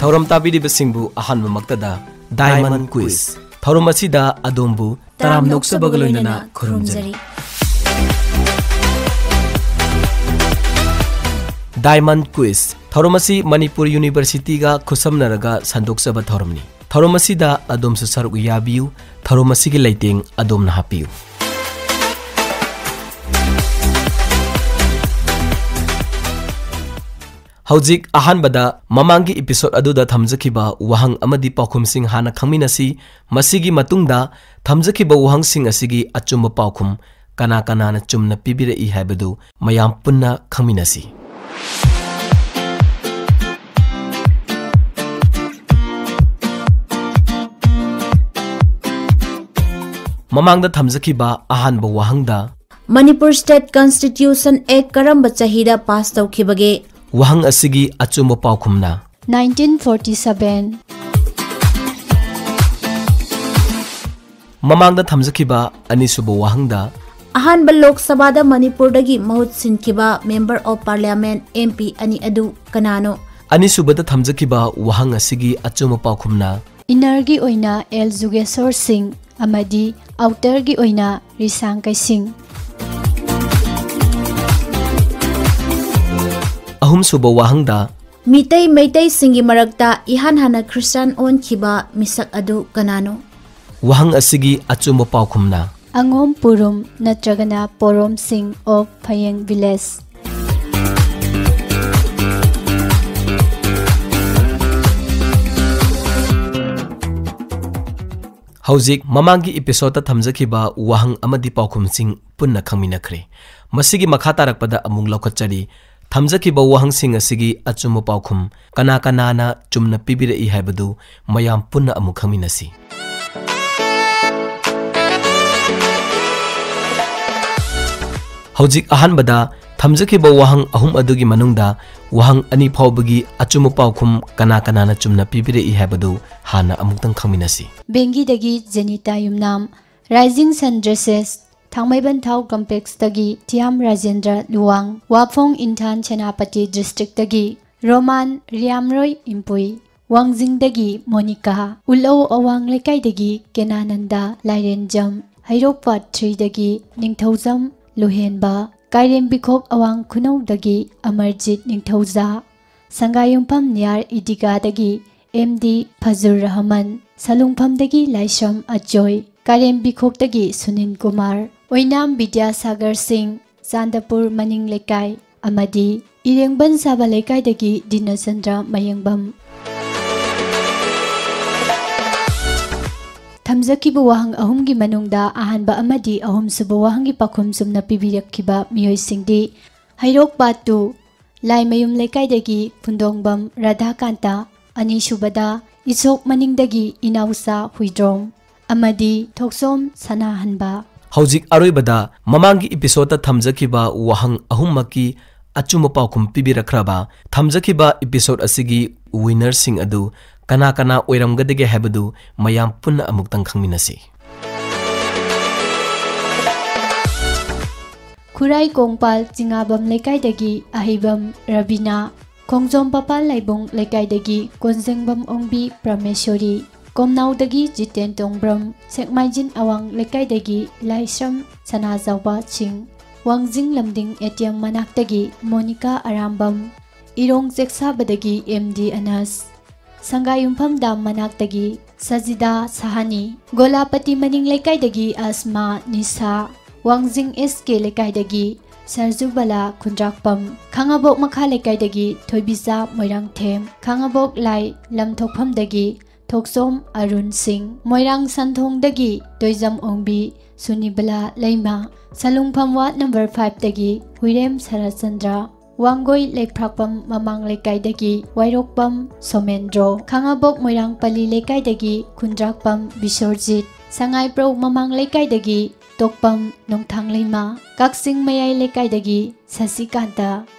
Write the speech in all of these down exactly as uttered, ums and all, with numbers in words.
ꯊꯧꯔꯝ ꯇꯥꯕꯤꯔꯤꯕꯁꯤꯡꯕꯨ ꯑꯍꯥꯟꯕꯃꯛꯇꯗ Diamond Quiz꯫ ꯊꯧꯔꯝ ꯑꯁꯤꯗ ꯑꯗꯣꯝꯕꯨ ꯇꯔꯥꯝꯅ ꯑꯣꯛꯆꯕꯒ ꯂꯣꯏꯅꯅ ꯈꯨꯔꯨꯝꯖꯔꯤ꯫ Diamond Quiz꯫ ꯊꯧꯔꯝ ꯑꯁꯤ ꯃꯅꯤꯄꯨꯔ ꯌꯨꯅꯤꯚꯔꯁꯤꯇꯤꯒ ꯈꯨꯠꯁꯝꯅꯔꯒ ꯁꯟꯗꯣꯛꯆꯕ ꯊꯧꯔꯝꯅꯤ꯫ ꯊꯧꯔꯝ ꯑꯁꯤꯗ ꯑꯗꯣꯝꯁꯨ ꯁꯔꯨꯛ ꯌꯥꯕꯤꯌꯨ꯫ ꯊꯧꯔꯝ ꯑꯁꯤꯒꯤ ꯂꯩꯇꯦꯡ ꯑꯗꯣꯝꯅ ꯍꯥꯞꯄꯤꯌꯨ꯫ ꯍꯧꯖꯤꯛ ꯑꯍꯥꯟꯕꯗ ꯃꯃꯥꯡꯒꯤ episode ꯑꯗꯨꯗ ꯊꯝꯖꯈꯤꯕ ꯋꯥꯍꯪ ꯑꯃꯗꯤ ꯄꯥꯎꯈꯨꯝꯁꯤꯡ ꯍꯥꯟꯅ ꯈꯪꯃꯤꯟꯅꯁꯤ꯫ ꯃꯁꯤꯒꯤ ꯃꯇꯨꯡꯗ ꯊꯝꯖꯈꯤꯕ ꯋꯥꯍꯪꯁꯤꯡ ꯑꯁꯤꯒꯤ ꯑꯆꯨꯝꯕ ꯄꯥꯎꯈꯨꯝ ꯀꯅꯥ ꯀꯅꯥꯅ ꯆꯨꯝꯅ ꯄꯤꯕꯤꯔꯛꯏ ꯍꯥꯏꯕꯗꯨ ꯃꯌꯥꯝ ꯄꯨꯟꯅ ꯈꯪꯃꯤꯟꯅꯁꯤ꯫ ꯃꯃꯥꯡꯗ ꯊꯝꯖꯈꯤꯕ ꯑꯍꯥꯟꯕ ꯋꯥꯍꯪꯗ Manipur State Constitution Act ꯀꯔꯝꯕ ꯆꯍꯤꯗ pass ꯇꯧꯈꯤꯕꯒꯦ? ꯋꯥꯍꯪ ꯑꯁꯤꯒꯤ ꯑꯆꯨꯝꯕ ꯄꯥꯎꯈꯨꯝꯅ nineteen forty seven꯫ ꯃꯃꯥꯡꯗ ꯊꯝꯖꯈꯤꯕ ꯑꯅꯤꯁꯨꯕ ꯋꯥꯍꯪꯗ ꯑꯍꯥꯟꯕ ꯂꯣꯛ ꯁꯚꯥꯗ ꯃꯅꯤꯄꯨꯔꯗꯒꯤ ꯃꯍꯨꯠ ꯁꯤꯟꯈꯤꯕ Member of Parliament, M P, ꯑꯅꯤ ꯑꯗꯨ ꯀꯅꯥꯅꯣ? ꯑꯅꯤꯁꯨꯕꯗ ꯊꯝꯖꯈꯤꯕ ꯋꯥꯍꯪ ꯑꯁꯤꯒꯤ ꯑꯆꯨꯝꯕ ꯄꯥꯎꯈꯨꯝꯅ Inner ꯒꯤ ꯑꯣꯏꯅ L ꯖꯨꯒꯦꯁꯣꯔ ꯁꯤꯡ ꯑꯃꯗꯤ Outer ꯒꯤ ꯑꯣꯏꯅ ꯔꯤꯁꯥꯡ ꯀꯩꯁꯤꯡ꯫ ꯑꯍꯨꯝꯁꯨꯕ ꯋꯥꯍꯪꯗ ꯃꯤꯇꯩ ꯃꯩꯇꯩꯁꯤꯡꯒꯤ ꯃꯔꯛꯇ ꯏꯍꯥꯟ ꯍꯥꯟꯅ ꯈ꯭ꯔꯤꯁꯇꯥꯟ ꯑꯣꯟꯈꯤꯕ ꯃꯤꯁꯛ ꯑꯗꯨ ꯀꯅꯥꯅꯣ? ꯋꯥꯍꯪ ꯑꯁꯤꯒꯤ ꯑꯆꯨꯝꯕ ꯄꯥꯎꯈꯨꯝꯅ ꯑꯉꯣꯝ ꯄꯨꯔꯨꯝ ꯅꯠꯇ꯭ꯔꯒꯅ ꯄꯣꯔꯣꯝ ꯁꯤꯡ of ꯐꯌꯦꯡ village꯫ ꯍꯧꯖꯤꯛ ꯃꯃꯥꯡꯒꯤ episode ꯇ ꯊꯝꯖꯈꯤꯕ ꯋꯥꯍꯪ ꯑꯃꯗꯤ ꯄꯥꯎꯈꯨꯝꯁꯤꯡ ꯄꯨꯟꯅ ꯈꯪꯃꯤꯟꯅꯈ꯭ꯔꯦ꯫ ꯃꯁꯤꯒꯤ ꯃꯈꯥ ꯇꯥꯔꯛꯄꯗ ꯑꯃꯨꯛ ꯂꯧꯈꯠꯆꯔꯤ꯫ ꯊꯝꯖꯈꯤꯕ ꯋꯥꯍꯪꯁꯤꯡ ꯑꯁꯤꯒꯤ ꯑꯆꯨꯝꯕ ꯄꯥꯎꯈꯨꯝ ꯀꯅꯥ ꯀꯅꯥꯅ ꯆꯨꯝꯅ ꯄꯤꯕꯤꯔꯛꯏ ꯍꯥꯏꯕꯗꯨ ꯃꯌꯥꯝ ꯄꯨꯟꯅ ꯑꯃꯨꯛ ꯈꯪꯃꯤꯟꯅꯁꯤ꯫ ꯍꯧꯖꯤꯛ ꯑꯍꯥꯟꯕꯗ ꯊꯝꯖꯈꯤꯕ ꯋꯥꯍꯪ ꯑꯍꯨꯝ ꯑꯗꯨꯒꯤ ꯃꯅꯨꯡꯗ ꯋꯥꯍꯪ ꯑꯅꯤ ꯐꯥꯎꯕꯒꯤ ꯑꯆꯨꯝꯕ ꯄꯥꯎꯈꯨꯝ ꯀꯅꯥ ꯀꯅꯥꯅ ꯆꯨꯝꯅ ꯄꯤꯕꯤꯔꯛꯏ ꯍꯥꯏꯕꯗꯨ ꯍꯥꯟꯅ ꯑꯃꯨꯛꯇꯪ ꯈꯪꯃꯤꯟꯅꯁꯤ꯫ ꯕꯦꯡꯒꯤꯗꯒꯤ ꯖꯦꯅꯤꯇꯥ ꯌꯨꯝꯅꯥꯝ, Rising Sun Dresses, ꯊꯥꯡꯃꯩꯕꯟ ꯊꯥꯎ complexꯇꯒꯤ ꯊꯤꯌꯥꯝ ꯔꯥꯖꯦꯟꯗ꯭ꯔ ꯂꯨꯋꯥꯡ, ꯋꯥꯐꯣꯡ ꯏꯟꯊꯥꯟ ꯁꯦꯅꯥꯄꯇꯤ districtꯇꯒꯤ ꯔꯣꯃꯥꯟ ꯔꯤꯌꯥꯝꯔꯣꯏ ꯏꯝꯄꯨꯏ, ꯋꯥꯡꯖꯤꯡꯗꯒꯤ ꯃꯣꯅꯤꯀꯥ, ꯎꯠꯂꯧ ꯑꯋꯥꯡ ꯂꯩꯀꯥꯏꯗꯒꯤ ꯀꯦꯅꯥꯅꯟꯗ ꯂꯥꯏꯔꯦꯟꯖꯝ, ꯍꯩꯔꯣꯛꯄꯥꯠ ꯊ꯭ꯔꯤꯗꯒꯤ ꯅꯤꯡꯊꯧꯖꯝ ꯂꯨꯍꯦꯟꯕ, ꯀꯥꯏꯔꯦꯝꯕꯤꯈꯣꯛ ꯑꯋꯥꯡ ꯈꯨꯅꯧꯗꯒꯤ Amarjeet ꯅꯤꯡꯊꯧꯖꯥ, ꯁꯪꯒꯥꯌꯨꯝꯐꯝ near ꯏꯗꯤꯒꯥꯗꯒꯤ M D ꯐꯖꯨꯔ Rahman, ꯁꯂꯨꯡꯐꯝꯗꯒꯤ ꯂꯥꯏꯁ꯭ꯔꯝ ꯑꯖꯣꯏ, ꯀꯥꯏꯔꯦꯝꯕꯤꯈꯣꯛꯇꯒꯤ ꯁꯨꯅꯤꯟ ꯀꯨꯃꯥꯔ, ꯑꯣꯏꯅꯥꯝ ꯕꯤꯗ꯭ꯌꯥꯁꯥꯒꯔ ꯁꯤꯡ, ꯆꯥꯟꯗꯄꯨꯔ ꯃꯅꯤꯡ ꯂꯩꯀꯥꯏ, ꯑꯃꯗꯤ ꯏꯔꯦꯡꯕꯟ ꯁꯥꯕ ꯂꯩꯀꯥꯏꯗꯒꯤ ꯗꯤꯅꯆꯟꯗ꯭ꯔ ꯃꯌꯦꯡꯕꯝ꯫ ꯊꯝꯖꯈꯤꯕ ꯋꯥꯍꯪ ꯑꯍꯨꯝꯒꯤ ꯃꯅꯨꯡꯗ ꯑꯍꯥꯟꯕ ꯑꯃꯗꯤ ꯑꯍꯨꯝꯁꯨꯕ ꯋꯥꯍꯪꯒꯤ ꯄꯥꯎꯈꯨꯝ ꯆꯨꯝꯅ ꯄꯤꯕꯤꯔꯛꯈꯤꯕ ꯃꯤꯑꯣꯏꯁꯤꯡꯗꯤ ꯍꯩꯔꯣꯛ ꯄꯥꯠ ꯇꯨ, ꯂꯥꯏꯃꯌꯨꯝ ꯂꯩꯀꯥꯏꯗꯒꯤ ꯐꯨꯟꯗꯣꯡꯕꯝ ꯔꯥꯙꯥꯀꯥꯟꯇ, ꯑꯅꯤꯁꯨꯕꯗ ꯏꯁꯣꯛ ꯃꯅꯤꯡꯗꯒꯤ ꯏꯅꯥꯎꯆꯥ ꯍꯨꯏꯗ꯭ꯔꯣꯝ, ꯑꯃꯗꯤ ꯊꯣꯛꯆꯣꯝ ꯁꯅꯥꯍꯟꯕ꯫ ꯍꯧꯖꯤꯛ ꯑꯔꯣꯏꯕꯗ ꯃꯃꯥꯡꯒꯤ ꯏꯄꯤꯁꯣꯗꯇ ꯊꯝꯖꯈꯤꯕ ꯋꯥꯍꯪ ꯑꯍꯨꯝꯃꯛꯀꯤ ꯑꯆꯨꯝꯕ ꯄꯥꯎꯈꯨꯝ ꯄꯤꯕꯤꯔꯛꯈ꯭ꯔꯕ ꯊꯝꯖꯈꯤꯕ ꯏꯄꯤꯁꯣꯗ ꯑꯁꯤꯒꯤ ꯋꯤꯅꯔꯁꯤꯡ ꯑꯗꯨ ꯀꯅꯥ ꯀꯅꯥ ꯑꯣꯏꯔꯝꯒꯗꯒꯦ ꯍꯥꯏꯕꯗꯨ ꯃꯌꯥꯝ ꯄꯨꯟꯅ ꯑꯃꯨꯛꯇꯪ ꯈꯪꯃꯤꯟꯅꯁꯤ꯫ ꯈꯨꯔꯥꯏ ꯀꯣꯡꯄꯥꯜ ꯆꯤꯉꯥꯕꯝ ꯂꯩꯀꯥꯏꯗꯒꯤ ꯑꯍꯩꯕꯝ ꯔꯕꯤꯅꯥ, ꯈꯣꯡꯖꯣꯝ ꯄꯄꯥꯜ ꯂꯥꯏꯕꯨꯡ ꯂꯩꯀꯥꯏꯗꯒꯤ ꯀꯣꯟꯖꯦꯡꯕꯝ ꯑꯣꯡꯕꯤ ꯄ꯭ꯔꯃꯦꯁꯣꯔꯤ, ꯀꯣꯝꯅꯥꯎꯗꯒꯤ ꯖꯤꯇꯦꯟ ꯇꯣꯡꯕ꯭ꯔꯝ, ꯁꯦꯛꯃꯥꯏꯖꯤꯟ ꯑꯋꯥꯡ ꯂꯩꯀꯥꯏꯗꯒꯤ ꯂꯥꯏꯁ꯭ꯔꯝ Sanajaoba Singh, Wangjing Lamding A T M ꯃꯅꯥꯛꯇꯒꯤ ꯃꯣꯅꯤꯀꯥ ꯑꯔꯥꯝꯕꯝ, ꯏꯔꯣꯡ ꯆꯦꯛꯁꯥꯕꯗꯒꯤ M D Anas, Sangaiyumpham dam ꯃꯅꯥꯛꯇꯒꯤ ꯁꯖꯤꯗꯥ ꯁꯍꯥꯅꯤ, ꯒꯣꯂꯥꯄꯇꯤ ꯃꯅꯤꯡ ꯂꯩꯀꯥꯏꯗꯒꯤ ꯑꯁꯃꯥ ꯅꯤꯁꯥ, ꯋꯥꯡꯖꯤꯡ ꯑꯦꯁ ꯀꯦ ꯂꯩꯀꯥꯏꯗꯒꯤ ꯁꯔꯖꯨꯕꯂꯥ ꯈꯨꯟꯗ꯭ꯔꯥꯛꯄꯝ, ꯈꯥꯉꯕꯣꯛ ꯃꯈꯥ ꯂꯩꯀꯥꯏꯗꯒꯤ ꯊꯣꯏꯕꯤꯆꯥ ꯃꯣꯏꯔꯥꯡꯊꯦꯝ, ꯈꯥꯉꯕꯣꯛ ꯂꯥꯏ ꯂꯝꯊꯣꯛꯐꯝꯗꯒꯤ ꯊꯣꯛꯆꯣꯝ ꯑꯔꯨꯟ ꯁꯤꯡ, ꯃꯣꯏꯔꯥꯡ ꯁꯟꯊꯣꯡꯗꯒꯤ ꯇꯣꯏꯖꯝ ꯑꯣꯡꯕꯤ ꯁꯨꯅꯤꯕꯂꯥ ꯂꯩꯃ, ꯁꯂꯨꯡꯐꯝ ꯋꯥꯔꯗ ꯅꯝꯕꯔ ꯐꯥꯏꯚꯇꯒꯤ ꯍꯨꯏꯔꯦꯝ ꯁꯔꯠꯆꯟꯗ꯭ꯔ, ꯋꯥꯡꯒꯣꯏ ꯂꯩꯐ꯭ꯔꯥꯛꯄꯝ ꯃꯃꯥꯡ ꯂꯩꯀꯥꯏꯗꯒꯤ ꯋꯥꯏꯔꯣꯛꯄꯝ ꯁꯣꯃꯦꯟꯗ꯭ꯔꯣ, ꯈꯥꯉꯕꯣꯛ ꯃꯣꯏꯔꯥꯡꯄꯜꯂꯤ ꯂꯩꯀꯥꯏꯗꯒꯤ ꯈꯨꯟꯗ꯭ꯔꯥꯛꯄꯝ ꯕꯤꯁꯣꯔꯖꯤꯠ, ꯁꯉꯥꯏꯄ꯭ꯔꯧ ꯃꯃꯥꯡ ꯂꯩꯀꯥꯏꯗꯒꯤ ꯇꯣꯛꯄꯝ ꯅꯣꯡꯊꯥꯡ ꯂꯩꯃ, ꯀꯛꯆꯤꯡ ꯃꯌꯥꯏ ꯂꯩꯀꯥꯏꯗꯒꯤ ꯁꯁꯤꯀꯥꯟꯇ,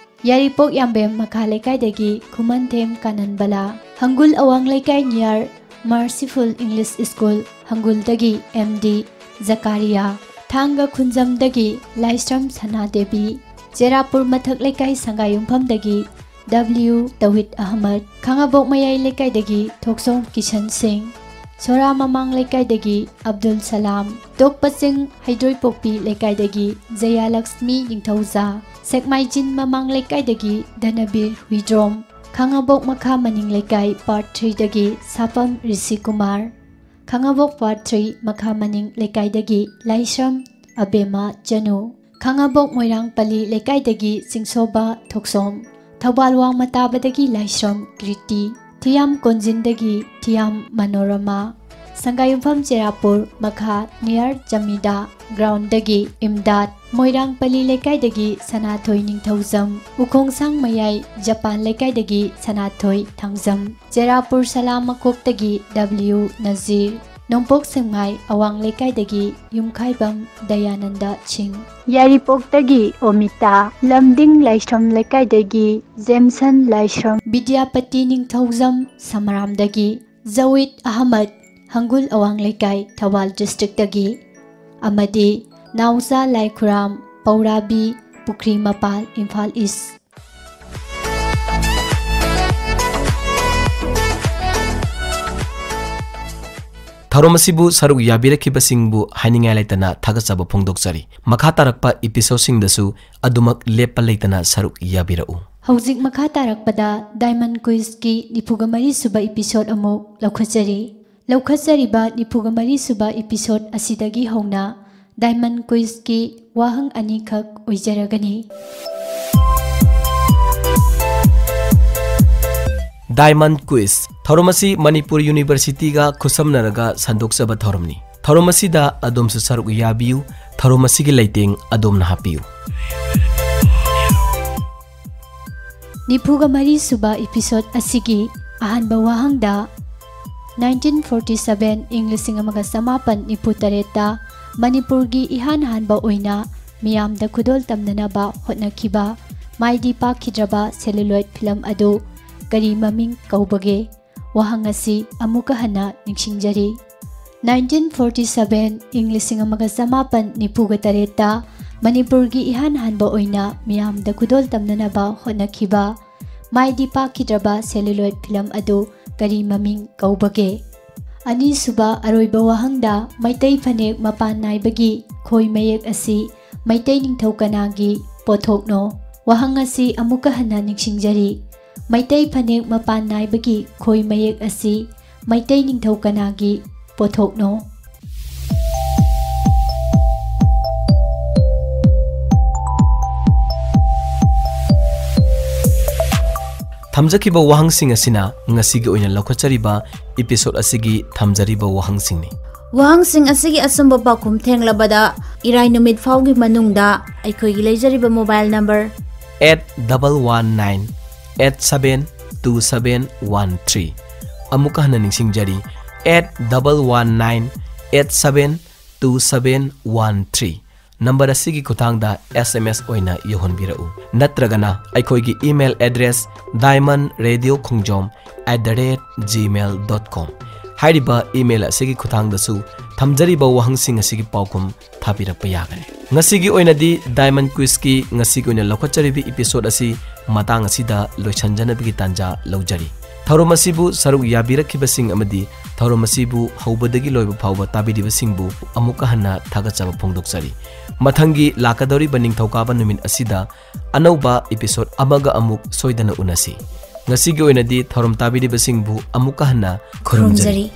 ꯌꯥꯏꯔꯤꯄꯣꯛ ꯌꯥꯝꯕꯦꯝ ꯃꯈꯥ ꯂꯩꯀꯥꯏꯗꯒꯤ ꯈꯨꯃꯟꯊꯦꯝ ꯀꯥꯅꯟꯕꯂꯥ, ꯍꯪꯒꯨꯜ ꯑꯋꯥꯡ ꯂꯩꯀꯥꯏ ꯅꯤꯌꯥꯔ ꯃꯥꯔꯁꯤꯐꯨꯜ ꯏꯪꯂꯤꯁ ꯁ꯭ꯀꯨꯜ ꯍꯪꯒꯨꯜꯗꯒꯤ ꯑꯦꯝ ꯗꯤ ꯖꯀꯥꯔꯤꯌꯥ, ꯊꯥꯡꯒ ꯈꯨꯟꯖꯝꯗꯒꯤ ꯂꯥꯏꯁ꯭ꯔꯝ ꯁꯅꯥꯗꯦꯕꯤ, ꯆꯦꯔꯥꯄꯨꯔ ꯃꯊꯛ ꯂꯩꯀꯥꯏ ꯁꯪꯒꯥꯌꯨꯝꯐꯝꯗꯒꯤ W ꯇꯧꯍꯤꯗ ꯑꯍꯃꯗ, ꯈꯥꯉꯕꯣꯛ ꯃꯌꯥꯏ ꯂꯩꯀꯥꯏꯗꯒꯤ ꯊꯣꯛꯆꯣꯝ ꯀꯤꯁꯟ ꯁꯤꯡ, ꯁꯣꯔꯥ ꯃꯃꯥꯡ ꯂꯩꯀꯥꯏꯗꯒꯤ ꯑꯕꯗꯨꯜ ꯁꯂꯥꯝ, ꯇꯣꯛꯄꯆꯤꯡ ꯍꯩꯗ꯭ꯔꯣꯏꯄꯣꯛꯄꯤ ꯂꯩꯀꯥꯏꯗꯒꯤ ꯖꯌꯥꯂꯛꯁꯃꯤ ꯅꯤꯡꯊꯧꯖꯥ, ꯁꯦꯛꯃꯥꯏꯖꯤꯟ ꯃꯃꯥꯡ ꯂꯩꯀꯥꯏꯗꯒꯤ ꯙꯅꯕꯤꯔ ꯍꯨꯏꯗ꯭ꯔꯣꯝ, ꯈꯥꯉꯕꯣꯛ ꯃꯈꯥ ꯃꯅꯤꯡ ꯂꯩꯀꯥꯏ ꯄꯥꯔꯠ ꯊ꯭ꯔꯤꯗꯒꯤ ꯁꯥꯄꯝ ꯔꯤꯁꯤꯀꯨꯃꯥꯔ, ꯈꯥꯉꯕꯣꯛ ꯄꯥꯔꯠ ꯊ꯭ꯔꯤ ꯃꯈꯥ ꯃꯅꯤꯡ ꯂꯩꯀꯥꯏꯗꯒꯤ ꯂꯥꯏꯁ꯭ꯔꯝ ꯑꯕꯦꯝꯃ ꯆꯅꯨ, ꯈꯥꯉꯕꯣꯛ ꯃꯣꯏꯔꯥꯡꯄꯜꯂꯤ ꯂꯩꯀꯥꯏꯗꯒꯤ ꯆꯤꯡꯁꯣꯕ ꯊꯣꯛꯆꯣꯝ, ꯊꯧꯕꯥꯜ ꯋꯥꯡꯃ ꯇꯥꯕꯗꯒꯤ ꯂꯥꯏꯁ꯭ꯔꯝ ꯀ꯭ꯔꯤꯇꯤ, ꯊꯤꯌꯥꯝ ꯀꯣꯟꯖꯤꯟꯗꯒꯤ ꯊꯤꯌꯥꯝ ꯃꯅꯣꯔꯃꯥ, ꯁꯪꯒꯥꯌꯨꯝꯐꯝ ꯆꯦꯔꯥꯄꯨꯔ ꯃꯈꯥ ꯅꯤꯌꯔ ꯆꯃꯤꯗꯥ ꯒ꯭ꯔꯥꯎꯟꯗꯒꯤ ꯏꯝꯗꯥꯗ, ꯃꯣꯏꯔꯥꯡꯄꯜꯂꯤ ꯂꯩꯀꯥꯏꯗꯒꯤ ꯁꯅꯥꯊꯣꯏ ꯅꯤꯡꯊꯧꯖꯝ, ꯎꯈꯣꯡꯁꯥꯡ ꯃꯌꯥꯏ ꯖꯄꯥꯟ ꯂꯩꯀꯥꯏꯗꯒꯤ ꯁꯅꯥꯊꯣꯏ ꯊꯥꯡꯖꯝ, ꯆꯦꯔꯥꯄꯨꯔ ꯁꯂꯥꯝ ꯃꯀꯣꯛꯇꯒꯤ ꯗꯕ꯭ꯂꯤꯎ ꯅꯖꯤꯔ, ꯅꯣꯡꯄꯣꯛ ꯁꯦꯛꯃꯥꯏ ꯑꯋꯥꯡ ꯂꯩꯀꯥꯏꯗꯒꯤ ꯌꯨꯝꯈꯥꯏꯕꯝ ꯗꯌꯥꯅꯟꯗ ꯁꯤꯡ, ꯌꯥꯏꯔꯤꯄꯣꯛꯇꯒꯤ ꯑꯣꯃꯤꯇꯥ, ꯂꯝꯗꯤꯡ ꯂꯥꯏꯁ꯭ꯔꯝ ꯂꯩꯀꯥꯏꯗꯒꯤ ꯖꯦꯝꯁꯟ ꯂꯥꯏꯁ꯭ꯔꯝ, ꯕꯤꯗ꯭ꯌꯥꯄꯇꯤ ꯅꯤꯡꯊꯧꯖꯝ ꯁꯃꯔꯥꯝꯗꯒꯤ ꯖꯋꯤꯗ ꯑꯍꯃꯗ, ꯍꯪꯒꯨꯜ ꯑꯋꯥꯡ ꯂꯩꯀꯥꯏ ꯊꯧꯕꯥꯜ ꯗꯤꯁꯇ꯭ꯔꯤꯛꯇꯒꯤ, ꯑꯃꯗꯤ ꯅꯥꯎꯆꯥ ꯂꯥꯏꯈꯨꯔꯥꯝ, ꯄꯧꯔꯥꯕꯤ, ꯄꯨꯈ꯭ꯔꯤ ꯃꯄꯥꯜ, ꯏꯝꯐꯥꯜ ꯏꯁ꯫ ꯊꯧꯔꯝ ꯑꯁꯤꯕꯨ ꯁꯔꯨꯛ ꯌꯥꯕꯤꯔꯛꯈꯤꯕꯁꯤꯡꯕꯨ ꯍꯥꯏꯅꯤꯡꯉꯥꯏ ꯂꯩꯇꯅ ꯊꯥꯒꯠꯆꯕ ꯐꯣꯡꯗꯣꯛꯆꯔꯤ꯫ ꯃꯈꯥ ꯇꯥꯔꯛꯄ ꯏꯄꯤꯁꯣꯗꯁꯤꯡꯗꯁꯨ ꯑꯗꯨꯃꯛ ꯂꯦꯞꯄ ꯂꯩꯇꯅ ꯁꯔꯨꯛ ꯌꯥꯕꯤꯔꯛꯎ꯫ ꯍꯧꯖꯤꯛ ꯃꯈꯥ ꯇꯥꯔꯛꯄꯗ ꯗꯥꯏꯃꯟ ꯀ꯭ꯋꯤꯖꯀꯤ ꯅꯤꯐꯨꯒ ꯃꯔꯤ ꯁꯨꯕ ꯏꯄꯤꯁꯣꯗ ꯑꯃꯨꯛ ꯂꯧꯈꯠꯆꯔꯤ꯫ ꯂꯧꯈꯠꯆꯔꯤꯕ ꯅꯤꯐꯨꯒ ꯃꯔꯤ ꯁꯨꯕ ꯏꯄꯤꯁꯣꯗ ꯑꯁꯤꯗꯒꯤ ꯍꯧꯅ ꯗꯥꯏꯃꯟ ꯀ꯭ꯋꯤꯖꯀꯤ ꯋꯥꯍꯪ ꯑꯅꯤꯈꯛ ꯑꯣꯏꯖꯔꯒꯅꯤ꯫ ꯗꯥꯏꯃꯟ ꯀ꯭ꯋꯤꯖ ꯊꯧꯔꯝ ꯑꯁꯤ ꯃꯅꯤꯄꯨꯔ ꯌꯨꯅꯤꯚꯔꯁꯤꯇꯤꯒ ꯈꯨꯠꯁꯝꯅꯔꯒ ꯁꯟꯗꯣꯛꯆꯕ ꯊꯧꯔꯝꯅꯤ꯫ ꯊꯧꯔꯝ ꯑꯁꯤꯗ ꯑꯗꯣꯝꯁꯨ ꯁꯔꯨꯛ ꯌꯥꯕꯤꯌꯨ꯫ ꯊꯧꯔꯝ ꯑꯁꯤꯒꯤ ꯂꯩꯇꯦꯡ ꯑꯗꯣꯝꯅ ꯍꯥꯞꯄꯤꯌꯨ꯫ ꯅꯤꯐꯨꯒ ꯃꯔꯤ ꯁꯨꯕ ꯏꯄꯤꯁꯣꯗ ꯑꯁꯤꯒꯤ ꯑꯍꯥꯟꯕ ꯋꯥꯍꯪꯗ, ꯅꯥꯏꯟꯇꯤꯟ ꯐꯣꯔꯇꯤ ꯁꯚꯦꯟ, ꯏꯪ ꯂꯤꯁꯤꯡ ꯑꯃꯒ ꯆꯃꯥꯄꯟ ꯅꯤꯐꯨ ꯇꯔꯦꯠꯇ ꯃꯅꯤꯄꯨꯔꯒꯤ ꯏꯍꯥꯟ ꯍꯥꯟꯕ ꯑꯣꯏꯅ ꯃꯤꯌꯥꯝꯗ ꯈꯨꯗꯣꯜ ꯇꯝꯅꯅꯕ ꯍꯣꯠꯅꯈꯤꯕ ꯃꯥꯏꯗꯤ ꯄꯥꯛꯈꯤꯗ꯭ꯔꯕ ꯁꯦꯂꯨꯂꯣꯏꯗ ꯐꯤꯂꯝ ꯑꯗꯨ ꯀꯔꯤ ꯃꯃꯤꯡ ꯀꯧꯕꯒꯦ? ꯋꯥꯍꯪ ꯑꯁꯤ ꯑꯃꯨꯛꯀ ꯍꯟꯅ ꯅꯤꯡꯁꯤꯡꯖꯔꯤ꯫ ꯅꯥꯏꯟꯇꯤꯟ ꯐꯣꯔꯇꯤ ꯁꯚꯦꯟ, ꯏꯪ ꯂꯤꯁꯤꯡ ꯑꯃꯒ ꯆꯃꯥꯄꯟ ꯅꯤꯐꯨꯒ ꯇꯔꯦꯠꯇ ꯃꯅꯤꯄꯨꯔꯒꯤ ꯏꯍꯥꯟ ꯍꯥꯟꯕ ꯑꯣꯏꯅ ꯃꯤꯌꯥꯝꯗ ꯈꯨꯗꯣꯜ ꯇꯝꯅꯅꯕ ꯍꯣꯠꯅꯈꯤꯕ ꯃꯥꯏꯗꯤ ꯄꯥꯛꯈꯤꯗ꯭ꯔꯕ celluloid film ꯑꯗꯨ ꯀꯔꯤ ꯃꯃꯤꯡ ꯀꯧꯕꯒꯦ? ꯑꯅꯤꯁꯨꯕ ꯑꯔꯣꯏꯕ ꯋꯥꯍꯪꯗ, ꯃꯩꯇꯩ ꯐꯅꯦꯛ ꯃꯄꯥꯟ ꯅꯥꯏꯕꯒꯤ ꯈꯣꯏ ꯃꯌꯦꯛ ꯑꯁꯤ ꯃꯩꯇꯩ ꯅꯤꯡꯊꯧ ꯀꯅꯥꯒꯤ ꯄꯣꯠꯊꯣꯛꯅꯣ? ꯋꯥꯍꯪ ꯑꯁꯤ ꯑꯃꯨꯛꯀ ꯍꯟꯅ ꯅꯤꯡꯁꯤꯡꯖꯔꯤ꯫ ꯃꯩꯇꯩ ꯐꯅꯦꯛ ꯃꯄꯥꯟ ꯅꯥꯏꯕꯒꯤ ꯈꯣꯏ ꯃꯌꯦꯛ ꯑꯁꯤ ꯃꯩꯇꯩ ꯅꯤꯡꯊꯧ ꯀꯅꯥꯒꯤ ꯄꯣꯠꯊꯣꯛꯅꯣ? ꯊꯝꯖꯈꯤꯕ ꯋꯥꯍꯪꯁꯤꯡ ꯑꯁꯤꯅ ꯉꯁꯤꯒꯤ ꯑꯣꯏꯅ ꯂꯧꯈꯠꯆꯔꯤꯕ episode ꯑꯁꯤꯒꯤ ꯊꯝꯖꯔꯤꯕ ꯋꯥꯍꯪꯁꯤꯡꯅꯤ꯫ ꯋꯥꯍꯪꯁꯤꯡ ꯑꯁꯤꯒꯤ ꯑꯆꯨꯝꯕ ꯄꯥꯎꯈꯨꯝ ꯊꯦꯡꯂꯕꯗ ꯏꯔꯥꯏ ꯅꯨꯃꯤꯠ ꯐꯥꯎꯒꯤ ꯃꯅꯨꯡꯗ ꯑꯩꯈꯣꯏꯒꯤ ꯂꯩꯖꯔꯤꯕ mobile number eight double one nine eight seven two seven one three꯫ ꯑꯃꯨꯛꯀ ꯍꯟꯅ ꯅꯤꯡꯁꯤꯡꯖꯔꯤ, eight double one nine eight seven two seven one three꯫ Number ꯑꯁꯤꯒꯤ ꯈꯨꯠꯊꯥꯡꯗ S M S ꯑꯣꯏꯅ ꯌꯧꯍꯟꯕꯤꯔꯛꯎ, ꯅꯠꯇ꯭ꯔꯒꯅ ꯑꯩꯈꯣꯏꯒꯤ email address diamond radio khongjom at the rate gmail dot com ꯍꯥꯏꯔꯤꯕ email ꯑꯁꯤꯒꯤ ꯈꯨꯠꯊꯥꯡꯗꯁꯨ ꯊꯝꯖꯔꯤꯕ ꯋꯥꯍꯪꯁꯤꯡ ꯑꯁꯤꯒꯤ ꯄꯥꯎꯈꯨꯝ ꯊꯥꯕꯤꯔꯛꯄ ꯌꯥꯒꯅꯤ꯫ ꯉꯁꯤꯒꯤ ꯑꯣꯏꯅꯗꯤ Diamond Quizꯀꯤ ꯉꯁꯤꯒꯤ ꯑꯣꯏꯅ ꯂꯧꯈꯠꯆꯔꯤꯕ episode ꯑꯁꯤ ꯃꯇꯥꯡ ꯑꯁꯤꯗ ꯂꯣꯏꯁꯤꯟꯖꯅꯕꯒꯤ ꯇꯥꯟꯖꯥ ꯂꯧꯖꯔꯤ꯫ ꯊꯧꯔꯝ ꯑꯁꯤꯕꯨ ꯁꯔꯨꯛ ꯌꯥꯕꯤꯔꯛꯈꯤꯕꯁꯤꯡ ꯑꯃꯗꯤ ꯊꯧꯔꯝ ꯑꯁꯤꯕꯨ ꯍꯧꯕꯗꯒꯤ ꯂꯣꯏꯕ ꯐꯥꯎꯕ ꯇꯥꯕꯤꯔꯤꯕꯁꯤꯡꯕꯨ ꯑꯃꯨꯛꯀ ꯍꯟꯅ ꯊꯥꯒꯠꯆꯕ ꯐꯣꯡꯗꯣꯛꯆꯔꯤ꯫ ꯃꯊꯪꯒꯤ ꯂꯥꯛꯀꯗꯧꯔꯤꯕ ꯅꯤꯡꯊꯧꯀꯥꯕ ꯅꯨꯃꯤꯠ ꯑꯁꯤꯗ ꯑꯅꯧꯕ episode ꯑꯃꯒ ꯑꯃꯨꯛ ꯁꯣꯏꯗꯅ ꯎꯅꯁꯤ꯫ ꯉꯁꯤꯒꯤ ꯑꯣꯏꯅꯗꯤ ꯊꯧꯔꯝ ꯇꯥꯕꯤꯔꯤꯕꯁꯤꯡꯕꯨ ꯑꯃꯨꯛꯀ ꯍꯟꯅ ꯈꯨꯔꯨꯝꯖꯔꯤ꯫